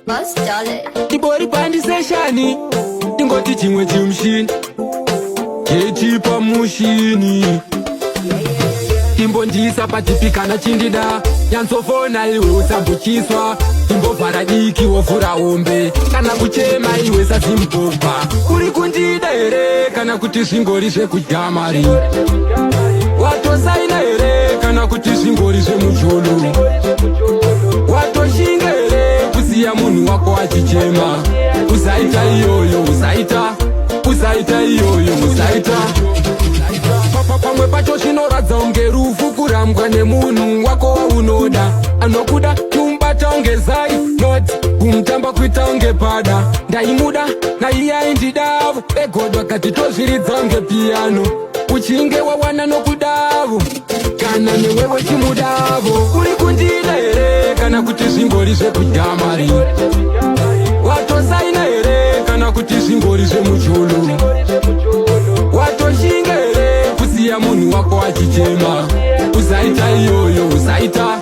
Bus Dollar. Tibori pandiseshani, tingoti chimwe chimushini chechipa mushini, timbondisa patipi kana chindida nyanzofona iwe usambuchiswa, timbovhara diki wovhura hombe kana kuchema iwe sazimbobva. Uri kundida here kana kuti zvingori zvekudya mari? Watosaina here kana kuti zvingori zvemujolo? Watoshinga here kusiya munhu wako achichema? Usaita iyoyo, usaita, usaita iyoyo, usaita. Pamwe pacho zvinoradza unge rufu kurambwa nemunhu wako waunoda, anokuda. Kumubata unge zai, not kumutamba kuita unge pada. Ndaimuda naiye aindidavo, egodwa kati tozviridza unge piano. Uchinge wawana nokudavo kana newewe chimudavo. Uri kundida here kana kuti zvingori zvekudya mari? Watosaina here kana kuti zvingori zvemujolo? Watoshinga here kusiya munhu wako achichema? Usaita iyoyo, usaita.